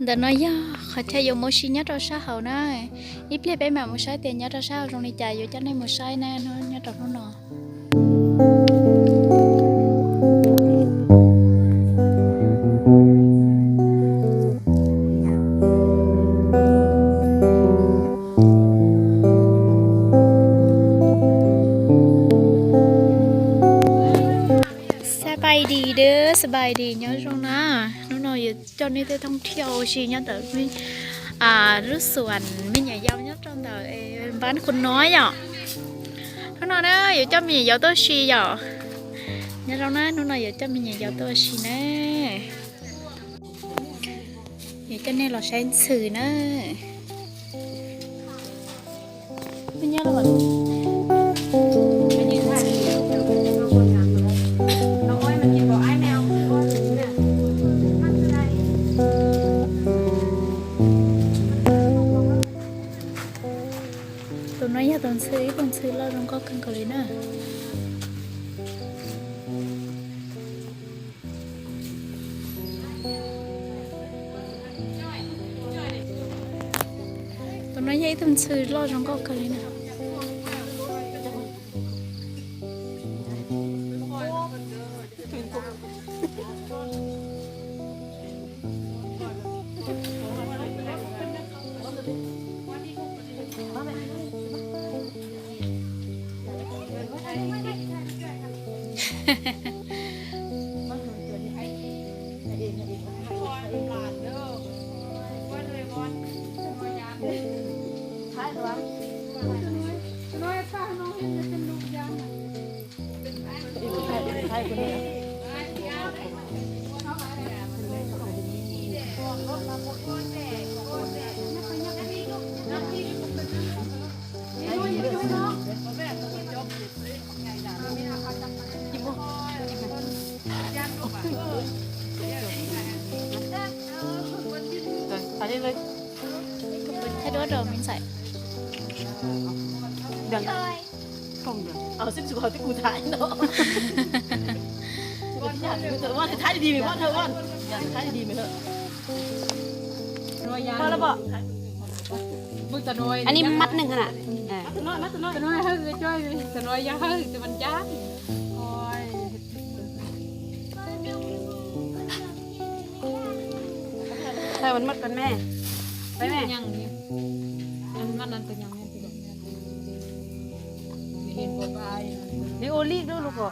Ntawm no yog qhov chaw yuav mus ua si nyob rau sab hauv na. Ib pliag peb mam mus saib tias nyob rau sab hauv zoo li cas, yuav coj nej mus saib na nyob rau hnub no. Xab pais dis dab, xab pais dis, nyob zoo na. Hnub no yuav coj nej tuaj thooj thiab ua si nyob ntawm lub xuam me nyuam yaus nyob rau ntawm npab Khun Noib yom. Hnub no na yuav coj me nyuam yaus tuaj ua si yom. Nyob zoo na, hnub no yuav coj me nyuam yaus tuaj ua si na. Yuav coj nej los saib ntxhw na. Tus no yog tus ntxhw, ib tug ntxhw loj zoo nkauj kawg nkaus li na. Tus no yog ib tug ntxhw loj zoo nkauj kawg li na. Thaij duab rau me ntxhais. Ann ni mab neeg hana. Thaij man mab kan me. Peb me. Li ua li lub lub ko.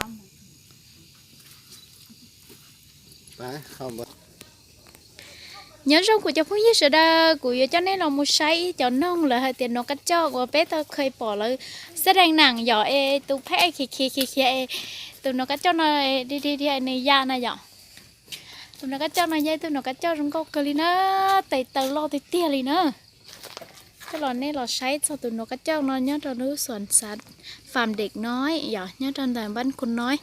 Nyob zoo kuv cov phooj ywg sawv daws, kuv yuav coj nej los mus saib ib cov noog lawv hais tias nov kab coj uas peb tau kheev pom lawv xab dees nam yom, es tus pheej khiav khiav khiav khiav es tus nov kab coj no dig dig dig nws ya na yom. Tus nov kab coj no yog ib tug nov kab coj zoo nkauj kawg li na, tes taw loj tiag tiag li na. Coj los nej los saib txog tus nov kab coj no nyob rau lub xuam xav fam dek no yom, nyob rau ntawm npab Khun Noib.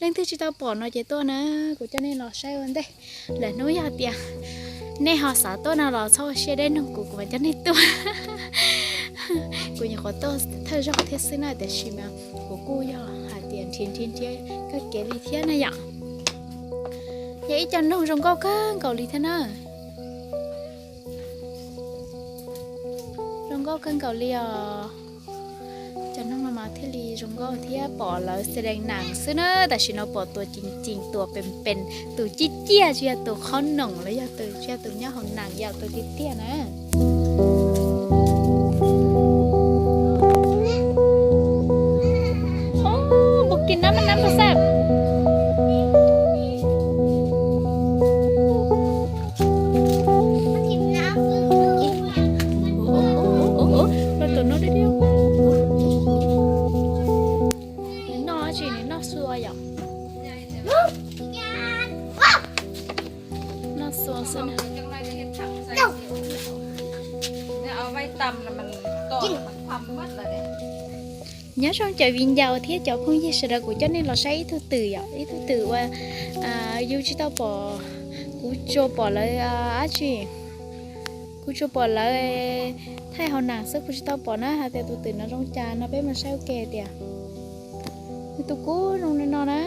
Leej twg tsis tau pom no ces tuaj na, kuv coj nej los saib ua ntej. Lwm hnub yog tias nej ho xav tuaj no los txhob ua siab deb noog kuv, kuv mam coj nej tuaj. Kuv nyuam qhuav tuaj thawj zaug thiab xwb na, tiam sis mas kuv kuj yog hais tias nrhiav nrhiav nrhiav koj kev li thiab na yom. Yog ib co noog zoo nkauj kawg nkaus li thiab na. Zoo nkauj kawg nkaus li os. Cov noog no mas thiaj li zoo nkauj thiab, pom lawv xab dees nam xwb na, tam sim no pom tus ceev ceev, tus pem pem, tus ciaj ciaj, tsis yog tus khob noom los yog tus, tsis yog tus nyob hauv nam, yog tus tiag tiag na. Ub, npus kis nab mas nab npus xab. Tus no dib dib. Nws noj dab tsi, nws noj xua yom? Noj xua xwb na. Nyob zoo cov viv ncaus thiab cov phooj ywg sawv daws, kuv coj nej los saib ib tug twm yom, ib tug twm uas yus tsis tau pom, kuv tsuas pom lawv dab tsi, kuv tsuas pom lawv thaij hauv nam xwb, kuv tsis tau pom na hais tias tus twm no zoo cas no, peb mus saib ua ke tias. Nws tus kub zoo li no na.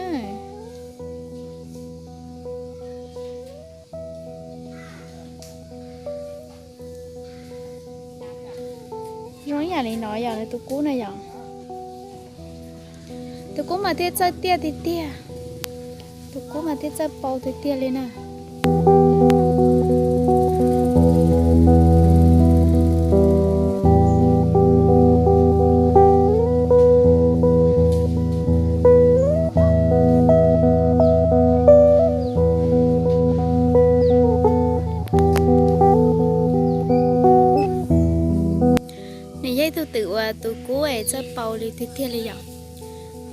Zoo ib yam li no yom, nws tus kub na yom. Tus kub mas thiaj txawj tiaj tiag tiag. Tus kub mas thiaj txawj paus tiag tiag li na. Nws yog ib tug twm uas tus kub es txawj paus li tiag tiag li yom.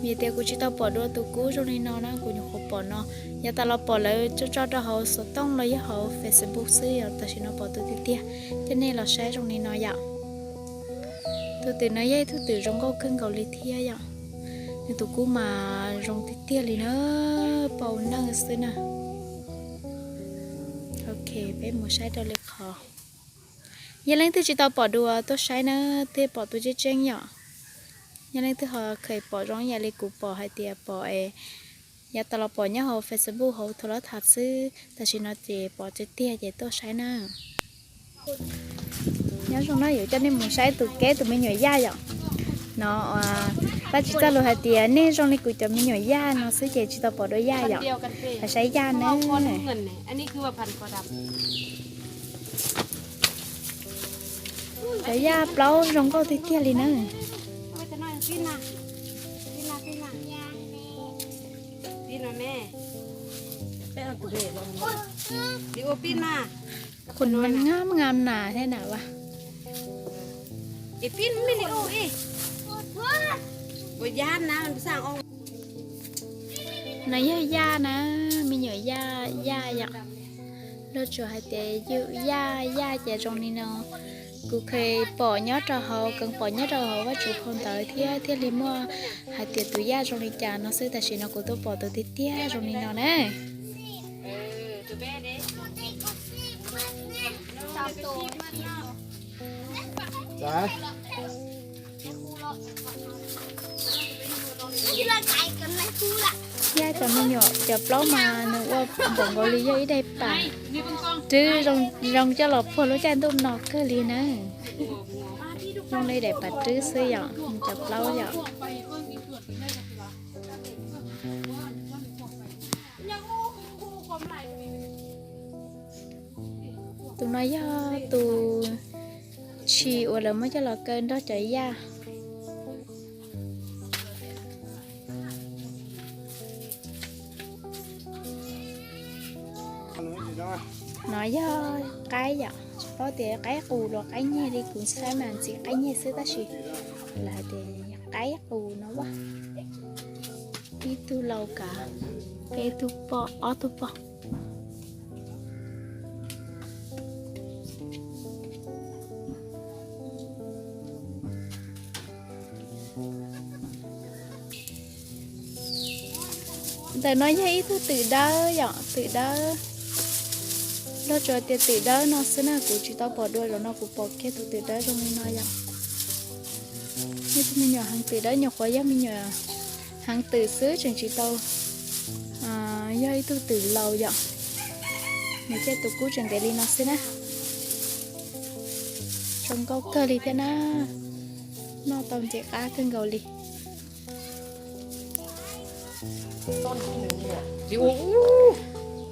Vim tias kuv tsis tau pom dua tus kub zoo li no na, kuv nyuam qhuav pom no, yav tas los pom lawv tso tso rau hauv xov tooj los yog hauv Facebook xwb yom, tam sim no pom tus tiag tiag, coj nej los saib zoo li no yom. Tus twm no yog ib tug twm zoo nkauj kawg nkaus li thiab yom. Nws tus kub mas zoo tiag tiag li na, paus neej xwb na. Ok, peb mus saib rau lwm qhov. Yog leej twg tsis tau pom dua tuaj saib na, thiaj pom tus tseeb tseeb yom. Yog leej twg ho kheev pom zoo ib yam li kuv pom hais tias pom es yav tas los pom nyob hauv Facebook hauv thaum lab tham xwb, tam sim no ces pom tiag tiag ces tuaj saib na. Nyob zoo no yuav coj nej mus saib tus keb tus me nyuam yaj yom. No, pab tsis txaj lus hais tias nej zoo li kuv cov me nyuam yaj no xwb ces tsis tau pom dua yaj yom. Los saib yaj na. Cov yaj plaub zoo nkauj tiag tiag li na. Khuv mas ngab ngab nas thiab na vas. No yog yaj na, me nyuam yaj, yaj yom. Luag tsuas hais tias ywm yaj, yaj ces zoo li no. Kuv kheev pom nyob rau hauv, kheev pom nyob rau hauv Vaj Tswv phau ntawv thiab thiaj li muaj hais tias tus yaj zoo li cas no xwb, tam sim no kuv tuaj pom tus tiag tiag zoo li no na. Yaj cov me nyuam cov plaub mas nws ua npaum nkaus li yog ib daim pam rwb zoo coj los puag lub caij ntuj no kawg li na. Zoo li daim pam rwb xwb yom, cov plaub yom. Tus no yog tus tshis uas lawv muab coj los kaw nrog cov yaj. No yog qaib yom, tsis paub tias qaib qus los qaib nyiag li, kuv saib mas ntxim qaib nyiag xwb tab sis lawv hais tias qaib qus no as. Ib tug laus kav, peb tug poj, ob tug poj. Ntawm no yog ib tug twm dawb yom, twm dawb. Luag tsuas tias twm dawb no xwb na, kuv tsis tau pom dua, zaum no kuv pom kiag tus twm dawb zoo li no yom. Ib tug me nyuam heev twm dawb, nyuam qhuav yog me nyuam heev twm xwb tseem tsis tau yog ib tug twm laus yom. Nws thiaj tus kub tseem ntev li no xwb na. Zoo nkauj kawg li thiab na, noj tau ntxim qab kawg nkaus li.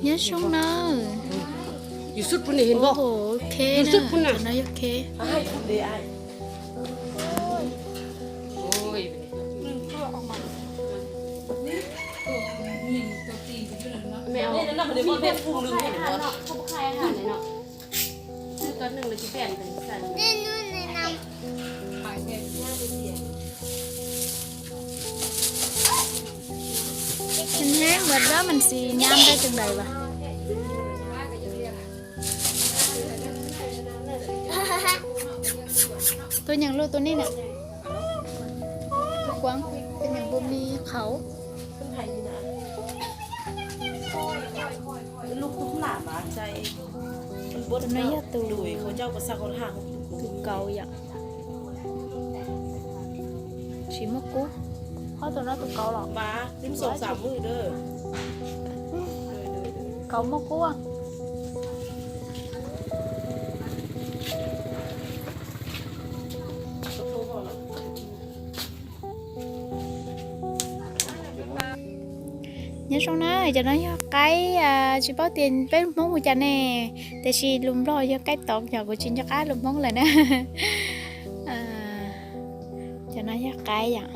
Nyob zoo na. Ok, no ok. Neb mas dab mas tsis nyab dab tseem daim vas. Tus nyeem luj tus nej na. Tus kuav, tus nyeem bu mi qhauv. Tus no yog tus, tus kauv yom. Tsis muaj kub. Ob tus no tus kauv los? Kauv muaj kub. Nyob zoo na, cov no yog qaib, tsis paub tias peb lus Hmoob hu cas ne, tiam sis lus Nplog yog qaib tod, yog kuv tsis nco qab lus Hmoob lawm na. Cov no yog qaib yom.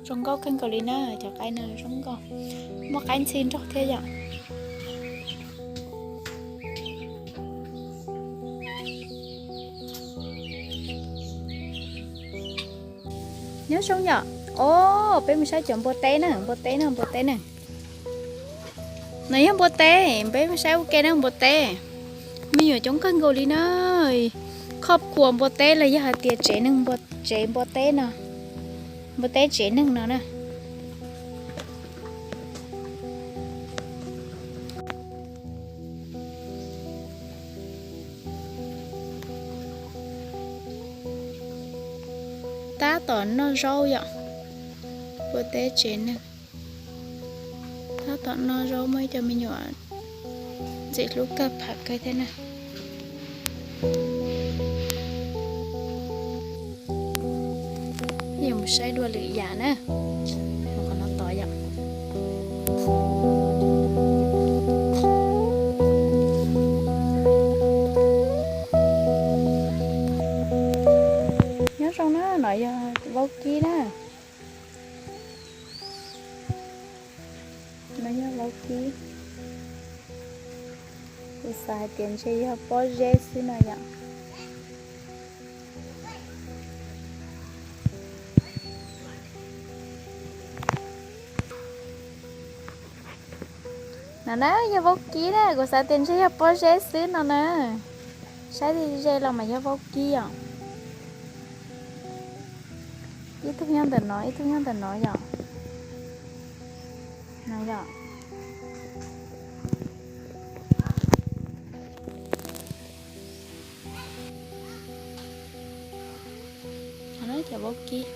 Zoo nkauj kawg nkaus li na, cov qaib no zoo nkauj, muaj qaib ntxhib nrog thiab yom. Nyob zoo yom. O, peb mus saib cov npua teb na, npua teb na, npua teb na. No yog npua teb, peb mus saib ua ke na npua teb. Me nyuam coob kawg nkaus li na. Khoj khuas npua teb los yog hais tias tsev neeg, tsev npua teb no, npua teb tsev neeg no na. Tab tom noj zaub yom. Npua teb tsev neeg. Tab tom noj zaub, muaj ib co me nyuam ntxim hlub kawg, phem kawg thiab na. Yuav mus saib dua lwm yam na. Mus qhov no tod yom. Nyob zoo na, no yog vaub kib na. No yog vaub kib. Kuv xav hais tias ntshe yog pob zeb xwb no yom. No na yog vaub kib na, kuv xav tias ntshe yog pob zeb xwb no na. Saib ze los mas yog vaub kib os. Ib tug nyob ntawm no, ib tug nyob ntawm no yom. No yom. Cov vaub kib.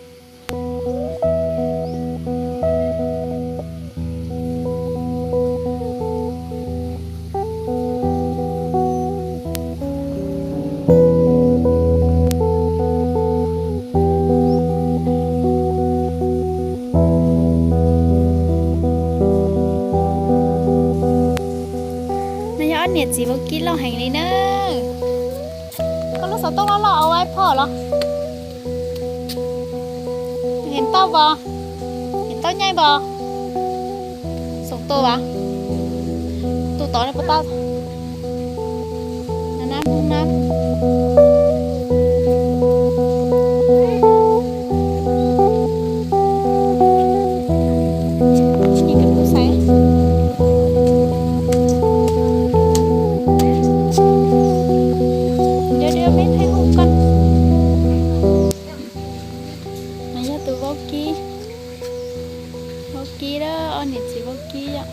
No yog ob niam txiv vaub kib loj heev li na. Koj lub xov tooj loj loj ua ib phom los? Heev tau pos, heev tau nyaij pos. Xoom tus vas, tus tod puas tau? Na, na, na. No yog tus vaub kib, vaub kib, ob niam txiv vaub kib yom.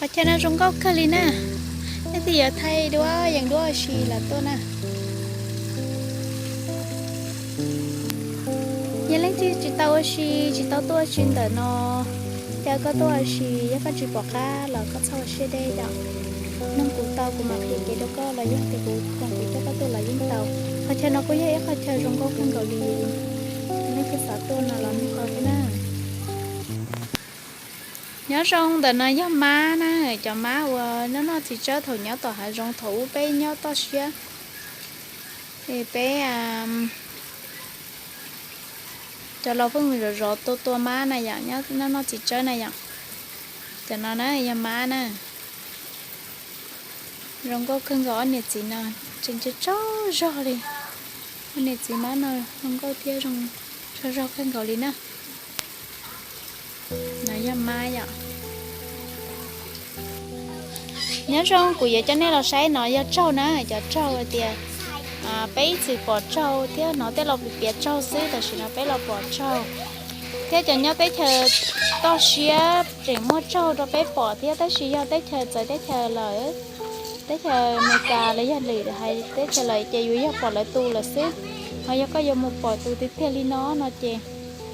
Qhov chaw no zoo nkauj kawg li na. Leej twg yuav thaij duab yees duab ua si los tuaj na. Yog leej twg tsis tau ua si, tsis tau tuaj ua si ntawm no, caw koj tuaj ua si. Yog koj tsis pom qab los koj txhob ua siab deb yom. Nug kuv tau, kuv mam qhia kev rau koj, los yog tias kuv khoom kuv coj koj tuaj los yeej tau. Qhov chaw no kuj yog ib qhov chaw zoo nkauj kawg nkaus li. Leej twg xav tuaj no los nug tau thiab na. Nyob zoo, ntawm no yog mab na, cov mab uas noj noj txiv tsawb thaum nyob tom hav zoov, thaum ub peb nyob toj siab, peb cov laus pheej mus zov zov tua tua mab na yom, noj noj txiv tsawb na yom. Cov no na yog mab na. Zoo nkauj kawg nkaus, ob niam txiv no tseem tsaug zog li. Ob niam txiv mab no zoo nkauj thiab zoo tsaug zog kawg nkaus li na. No yog mab yom. Nyob zoo, kuv yuav coj nej los saib, no yog tsaug na, cov tsaug hais tias peb ib txwm pom tsaug thiab hnov tej laus piav tsaug xwb, tam sim no peb los pom tsaug. Thiab cov nyob teb chaws toj siab tseem muaj tsaug rau peb pom thiab, tab sis yog teb chaws txawv teb chaws lawm, teb chaws Amelikas los yog lwm hais teb chaws lawm ces yuav yog pom lawv tus lawm xwb. Ho yog koj yuav mus pom tus tiag tiag li no no ces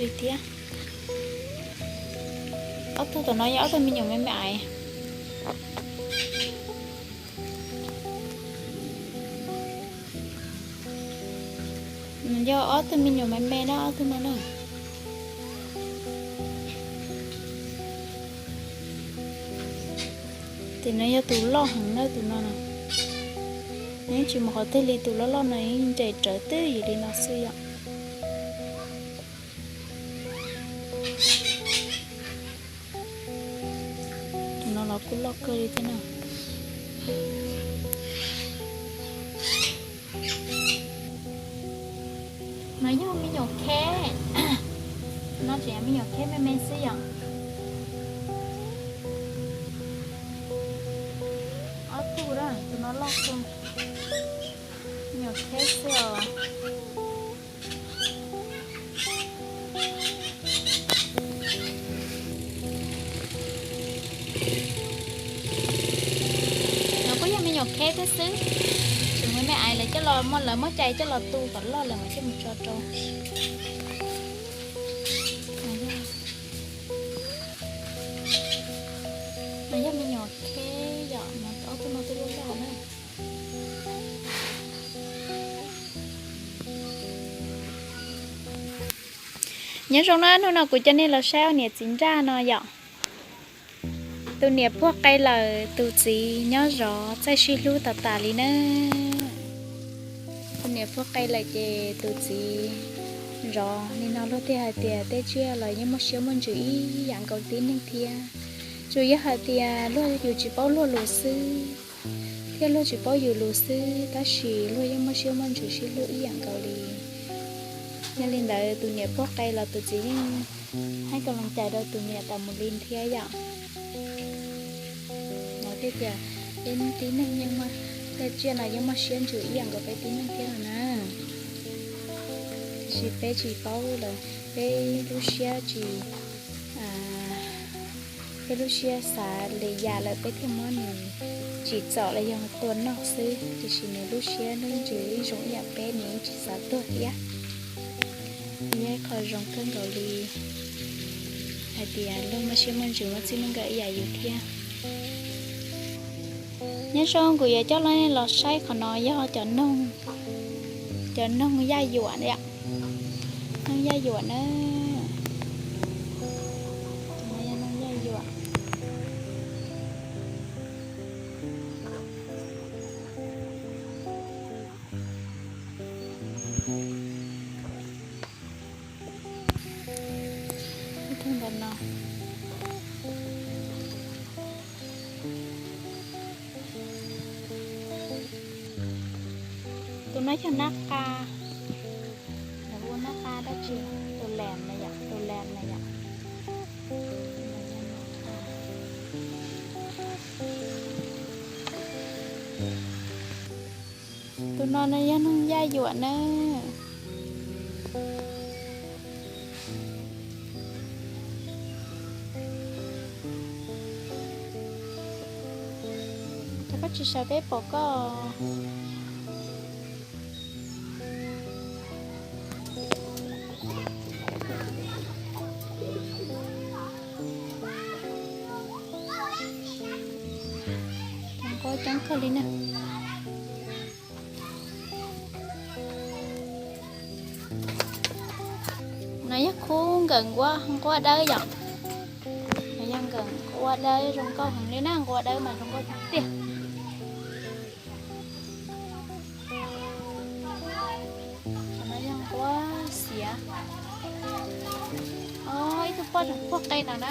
li thiab. Ob tug tom no yog ob tug me nyuam me me aiv. Yog ob tug me nyuam me me na, ob tug no na. Tus no yog tus loj heev na, tus no na. Nws yeej tsis mus qhov twg li, tus loj loj no yeej nres rawv twj ywm li no xwb yom. Tus no los kuj loj kawg li thiab na. No yog me nyuam kheb, no tseem yog me nyuam kheb me me xwb yom. Ob tug na, tus no loj kawg, me nyuam kheb xwb os. No kuj yog me nyuam kheb thiab xwb, tseem me me aiv, lawv coj los muab, lawv muab cais coj los tu kom loj lawm mam coj mus tso rau. No yog me nyuam kheb yom, no ob tug no twb loj loj na. Nyob zoo na, hnub no kuv coj nej los saib ob niam txiv nraj no yom. Tus niam puag qe lawm, tus txiv nyob zov txaij sib hlub tas tas li na. Tus niam puag qe lawm ces tus txiv zov li no, luag thiaj hais tias tej tsiaj los yeej muaj siab muaj ntsws ib yam nkaus tib neeg thiab. Tsuas yog hais tias luag, yus tsis paub luag lus xwb, thiab luag tsis paub yus lus xwb, tab sis luag yeej muaj siab muaj ntsws sib hlub ib yam nkaus li. Yog li ntawd tus niam puag qe los tus txiv yeej hais kom loo cais rau tus niam tas mus li thiab yom. Lawv thiaj tias peb tib neeg yeej muaj, tej tsiaj no yeej muaj siab ntsws ib yam nkaus peb tib neeg thiab no na. Tiam sis peb tsis paub lawm, peb lub siab tsis, peb lub siab xav li yam lawm peb thiaj muab nws tsim txom los yog tua noj xwb, tiam sis nws lub siab nws yeej zoo ib yam peb, nws yeej tsis xav tuag thiab. Yog ib qho zoo kawg nkaus li hais tias luag muaj siab muaj ntsws muaj txij muaj nkawm ib yam yus thiab. Nyob zoo, kuv yuav coj nej los saib qhov no yog cov noog, cov noog yaj yuam, noog yaj yuam na. Yog noog yaj yuam. Ib tug ntawm no. Tus no yog nab qa, lawv hu ua nab qa dab tsi, tus lam na yom, tus lam na yom. Tus no na yog noog yaj yuam na. Cas koj tsis sawv peb pom koj? Cov nquab coob kawg li na. No yog khub nkawm nquab, nquab dawb yom. No yog nkawm nquab dawb zoo nkauj heev li na, nquab dawb mas zoo nkauj tiag tiag. No yog nquab xiav. Ib tug poj tseem puag qe no na.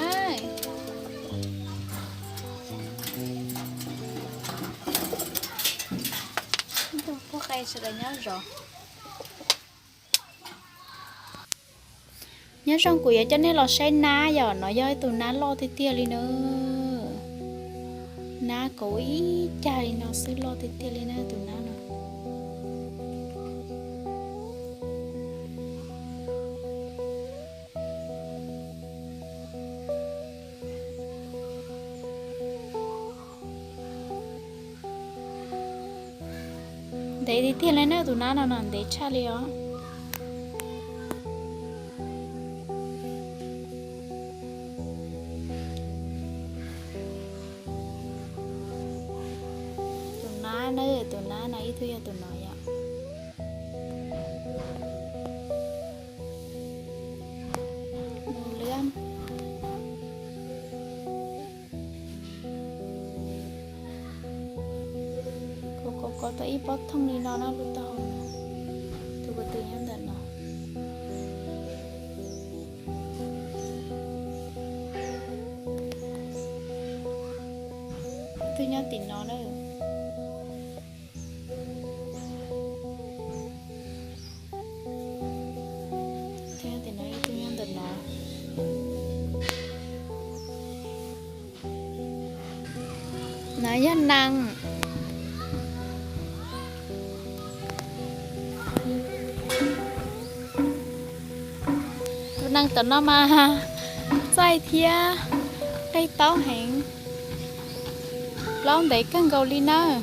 Ib tug puag qe sawv daws nyob zov. Nyob zoo, kuv yuav coj nej los saib nab yom, no yog ib tug nab loj tiag tiag li na. Nab kauv ib cag li no xwb, loj tiag tiag li na tus nab no. Ntev tiag tiag li na, tus nab no no ntev tshaj li os. Nab na, tus nab no ib tug yog tus no yom. Mus lwm. Kuv kov kov tau ib pob thooj li no na, lub taub hau no. Tus ko tw nyob ntawm no. Tus nyob tim no na. Tus nyob tim no, tus nyob ntawm no. No yog nees. Tus nees tom no mas txaij thiab qig taub heev, plaub ntev kawg nkaus li nawb.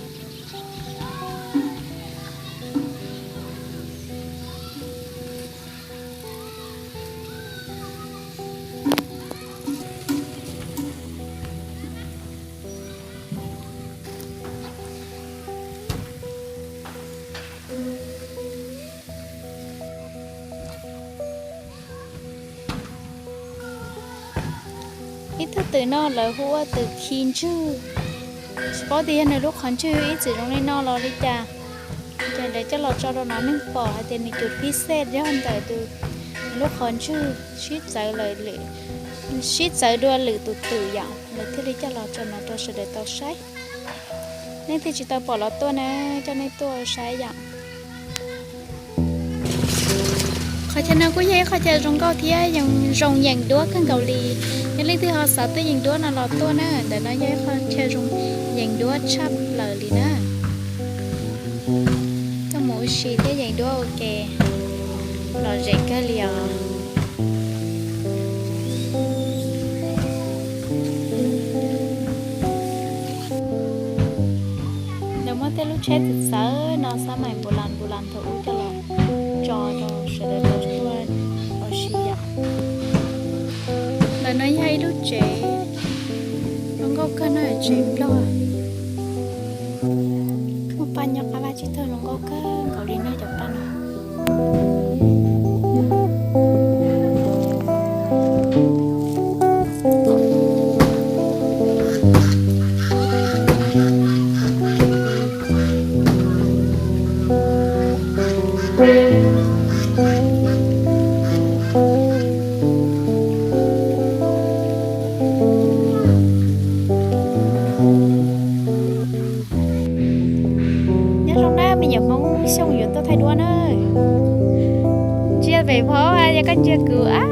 Ib tug twm no lawv hu ua twm khi ntswg, tsis paub tias yog nws lub qhov ntswg ib txwm zoo li no los li cas. Ces lawv coj los tso rau no, neeg pom hais tias nws cus phib xej yog ntawm tus, nws lub qhov ntswg sib txawv lawm, sib txawv dua lwm tus twm yom, lawv thiaj li coj los tso no rau sawv daws tau saib. Nej twb tsis tau pom los tuaj na, coj nej tuaj saib yom. Qhov chaw no kuj yog ib qhov chaw zoo nkauj thiab zoo yees duab kawg nkaus li. Yog leej twg ho xav tuaj yees duab no los tuaj na, ntawm no yog ib qhov chaw zoo yees duab tshaj plaws li na. Tuaj mus ua si thiab yees duab ua ke, lom zem kawg li os. Lawv muab tej lub tsheb txawv txawv no xab mais npu las npu las thaum ub coj los tso rau sawv daws tau tuaj ua si yom. Ntawm no yog ib lub tsev zoo nkauj kawg no, tsev nplog. Muaj paj nyob qab vaj tsib taug zoo nkauj kawg nkaus li no cov paj no. Nyob zoo na me nyuam Hmoob Xyooj yuav tuaj thaij duab na. Ntsia pem phov yog koj ntsia kuv a,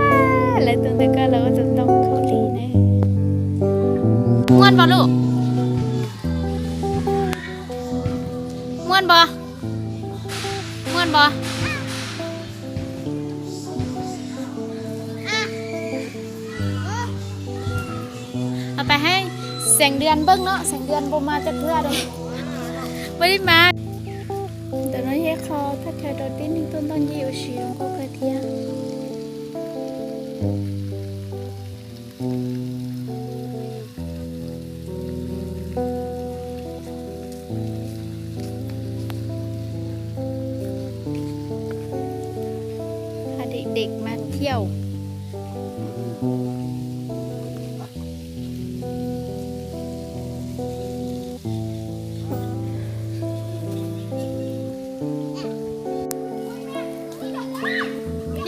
lawv tus ntawd ko lawv ua tus ntoo khaub lig na. Muaj npog lub, muaj npog, muaj npog. Pais heev, xeem dua npawg no, xeem dua npawg mas cov thwj pab li mas. Ntawm no yog qhov thaj chaw rau tib neeg tuaj ntoj ncej ua si zoo nkauj kawg thiab. Pha dek dek mas thiauj.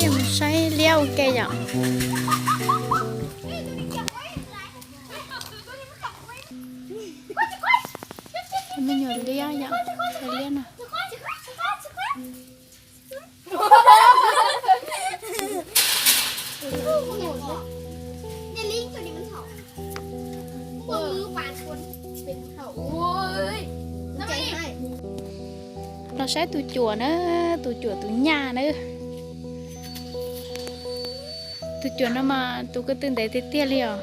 Peb mus saib liab ua ke yom. Me nyuam liab yom, liab no. Los saib tus cuam na, tus cuam tus nyaj na. Tus cuam no mas tus ko tw ntev tiag tiag li os.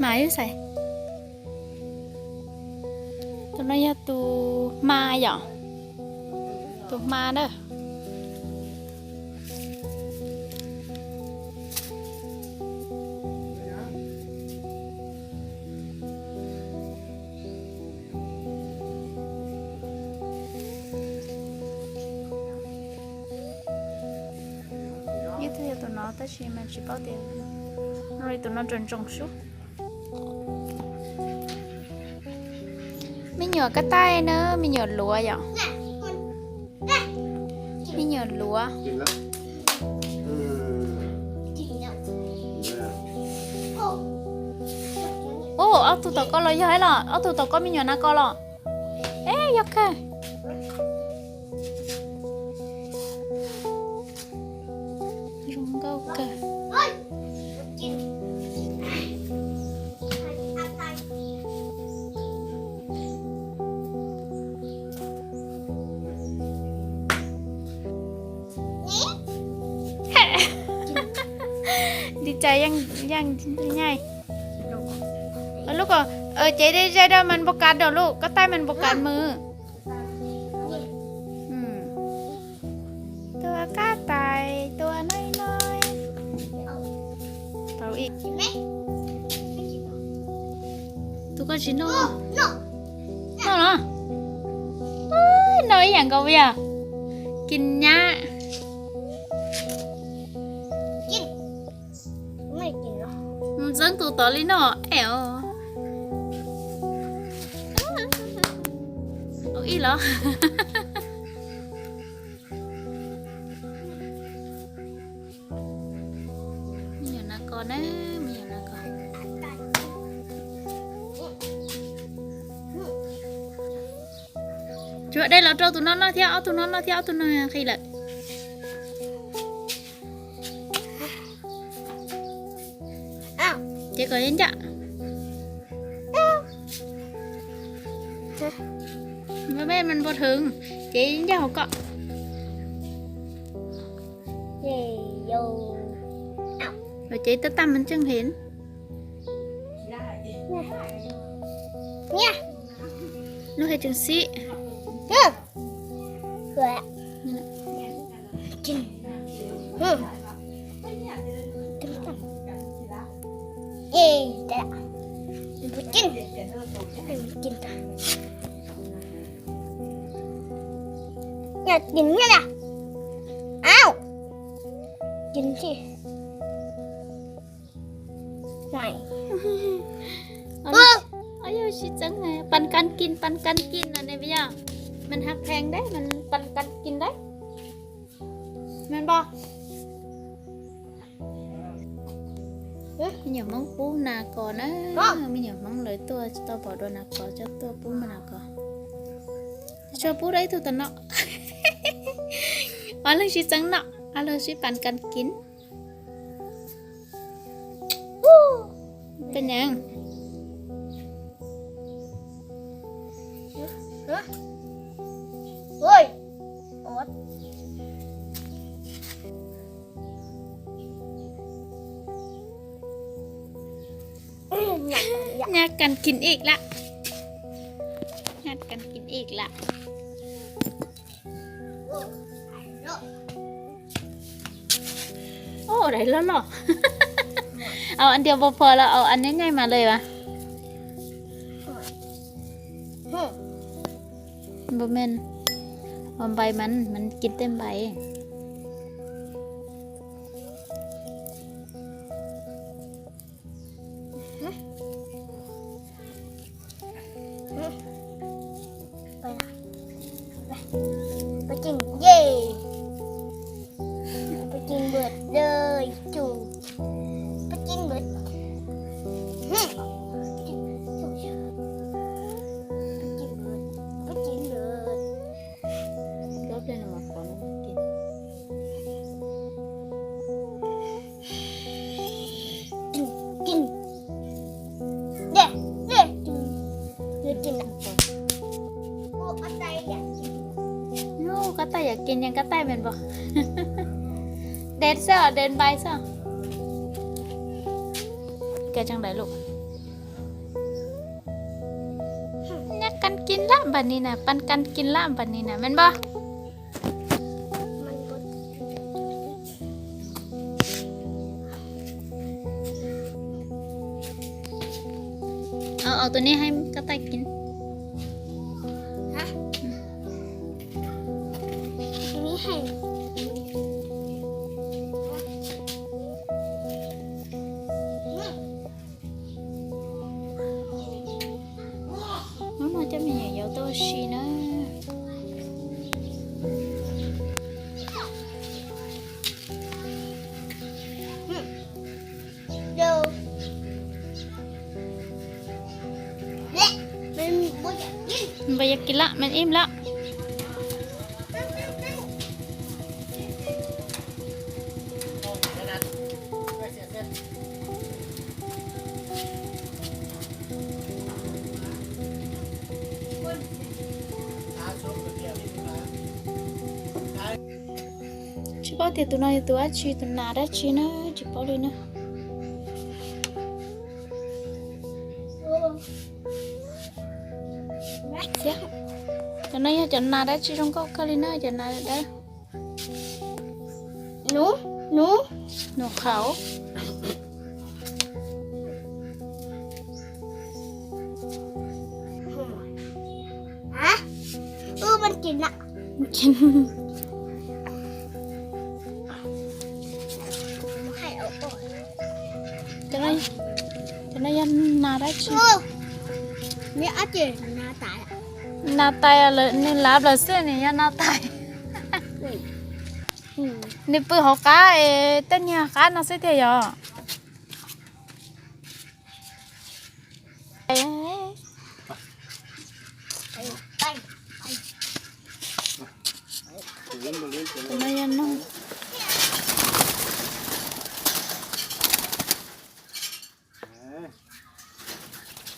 Mas ib xais, tus no yog tus hma yom, tus hma na. Ib tug yog tus no tab sis mas tsis paub tias, no li tus no ntsoos ntsoos sub. Me nyuam kab taij na, me nyuam luav yom. Me nyuam luav. Ub, ob tug tom koj los yog los, ob tug tom koj me nyuam na koj los. Eb, yog kawg. Zoo nkauj kawg. Di cas yeej nyaij. Lub ko, ces zaj dab mas npau kav dam lub kab taij mas npau kav mws. Tua kab taij tua noi noi. Tau ib. Tus koj tsis noj, noj los? Noj ib yam nkaus yog kis nyab. Mus txeeb tus tod li no es. Tau ib los? Me nyuam nas kos na, me nyuam nas kos. Tsuas de los rau tus no noj thiab ob tug no noj thiab ob tug no nqhis lawm. Ces kom ncaj. Maj mej mas npau theev, ces ncaj hauv kom. Ces tab tag mas tseej heev. Lub hais tseem xib. Yog sib txeeb, pab kab kis, pab kab kis no ne, yog mas hab pheej dab mas pab kab kis dab, me npog. Me nyuam Hmoob pub nas kos na, me nyuam Hmoob lawv tuaj tsis tau pom dua nas kos coj tuaj pub nas kos. Tsuas pub rau ib tug tom no. Ob leeg sib txeeb noj, ob leeg sib pab kab kis. Peb neeg. Nyaj kas kis ib lawm. Nyaj kas kis ib lawm. Ub, dais loj loj. Au an tias pos phom los au an nyaij nyaij mas lawm as. Npau men, ua npai mas, mas kis tej npai. Kab taij yam kis nyag kab taij me npog. Dej xwb, dej npai xwb. Kab tseeb dais loj. กินละบัดนี้นะ ปันกันกินละบัดนี้นะ แม่นบ่ เอา เอาตัวนี้ให้กระต่ายกิน ฮะ นี่ให้ Hnub no coj me nyuam yaus tuaj ua si na. Npawg yog kis lawm, me ib lawm. Tsis paub tias tus no yog tus dab tsi, tus nas dab tsi na, tsis paub li na. Cov no yog cov nas dab tsi zoo nkauj kawg li na, cov nas dawb. Nws, nws, nws qhauv. Cov no yog nas dab tsi? Nas tais, nws lav plaws xwb, nws yog nas tais. Nws pw hauv qab es tej niag qab no xwb tiag yog.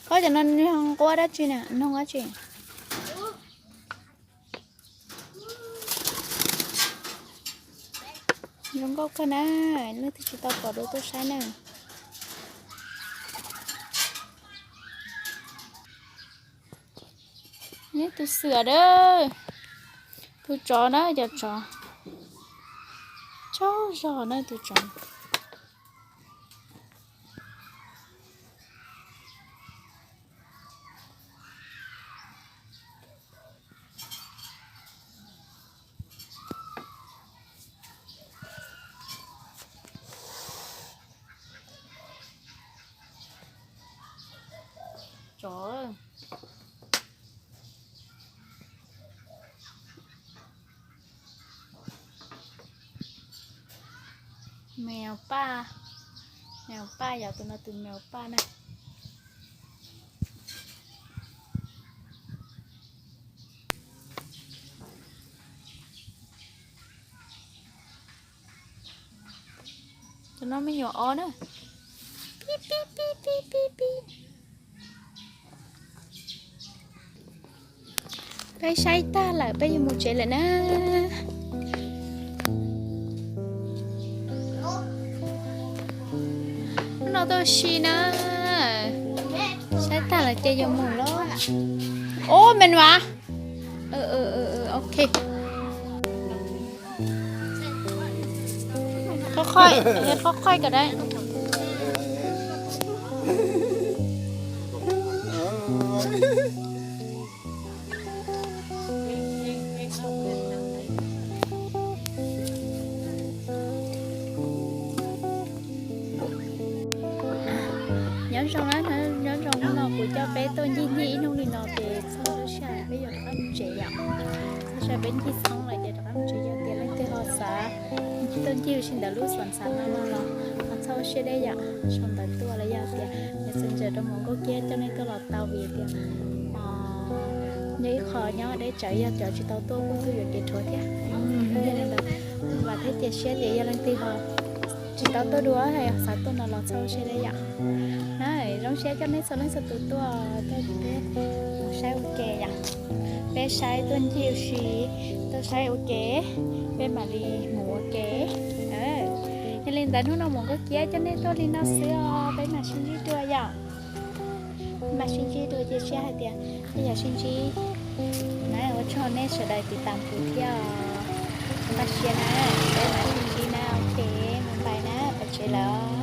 Koj cov no nws nquab dab tsi na, nws nquab tsi? Zoo nkauj kawg na, leej twg tsis tau pom dua tuaj saib na. Neb tus xiam dawb, tus tsov na, cov tsov tsaug zog na tus tsov. Tsov. Mèo paj, mèo paj yog tus no tus mèo paj na. Cov no me nyuam os na. Pib pib pib pib pib pib. Peb saib tag lawm peb yuav mus tsev lawm na. Hnub no tuaj ua si na. Saib tag lawm ces yuav mus lawm. Ub, me nua. Ok. Qhov qhoj, qhov qhoj kom dai. Nyob zoo na, nyob zoo, hnub no kuv coj peb tuaj ncig ncig ib hnub li no ces txog lub sij hawm peb yuav rov qab mus tsev yom. Txog sij hawm peb ncig txhob lawm ces rov qab mus tsev, yog tias leej twg ho xav tuaj ncig ua si ntawm lub xom xav no no los ho txhob ua siab deb yom, sau ntawv tuaj los yog tias messenger rau Mus Nkauj Kiab coj nej tuaj los tau vim tias nyob ib qho nyob deb tsawv, yog cov tsis tau tuaj kuj tuaj yuam kev rhuav thiab. Yog li ntawd vam thiab cia siab tias yog leej twg ho tsis tau tuaj dua, xav tuaj no los txhob ua siab deb yom. Na, zoo siab coj nej txhua leej txhua tus tuaj, tuaj peb mus saib ua ke yom. Peb saib tuaj ncig ua si, tuaj saib ua ke, peb mam li mus ua ke. Yog li ntawd hnub no Mus Nkauj Kiab coj nej tuaj li no xwb os, peb mam sib ntsib dua yom. Mam sib ntsib dua, cia siab hais tias peb yuav sib ntsib na. Ua tsaug nej sawv daws tiv tam kuv thiab os. Npaj siab na, peb mam sib ntsib na, ok, npaj na, pais tsev lawm.